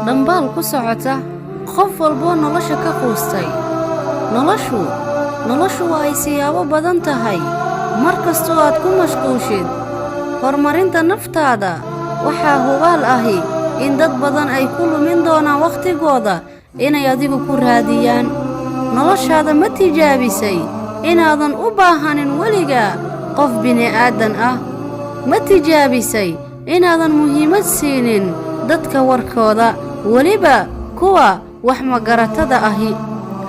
Dhambaal ku socota qof walboo nolosha ka quustay. Noloshu waa ay siyaabo badan tahay. Mar kastoo aad ku mashquushid horumarinta naftaada, waxaa hubaal ahi in dad badan ay ku lumin doonaan wakhtigooda inay adigu ku raadiyaan. Noloshaada ma tijaabisay inaadan u baahanin weligaa qof bini'aadan ah? Ma tijaabisay inaadan muhiimad siinin dadka warkooda, weliba kuwa wax magaratada ahi?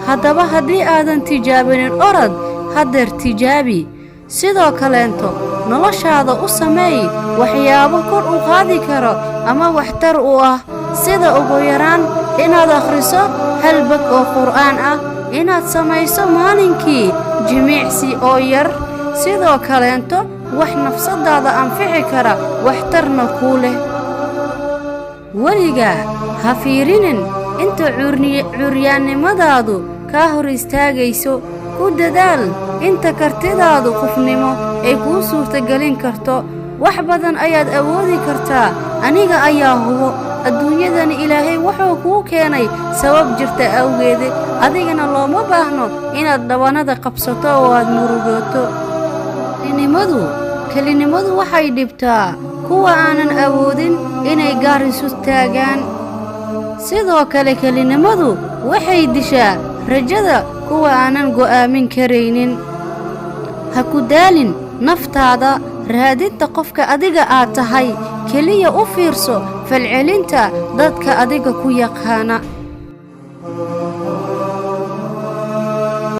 Haddaba haddii aadan tijaabinin, orod haddeer tijaabi. Sidoo kaleento, noloshaada u sameey waxyaabo kor u qaadi karo ama waxtar u ah, sida ugu yaraan inaad akhriso hal bog oo Qur'aan ah, inaad samayso maalinkii jimicsi oo yar, sidoo kaleento wax nafsadaada anfici kara, waxtarna kuu leh. Weligaa ha fiirinin inta curyaannimadaadu kaa hor istaagayso. Ku dadaal inta kartidaadu qofnimo ay kuu suurtagelin karto. Wax badan ayaad awoodi kartaa, aniga ayaa hubo. Adduunyadani Ilaahay wuxuu kuu keenay sabab jirta awgeede, adigana looma baahno inaad dhabanada qabsato oo aad murugooto. Kelinimadu waxay dhibtaa kuwa aanan awoodin inay gaar isu taagaan. Sidoo kale, kelinimadu waxay dishaa rajada kuwa aanan go'aamin karaynin. Ha ku daalin naftaada raadinta qofka adiga aad tahay. Keliya u fiirso falcelinta dadka adiga ku yaqaana.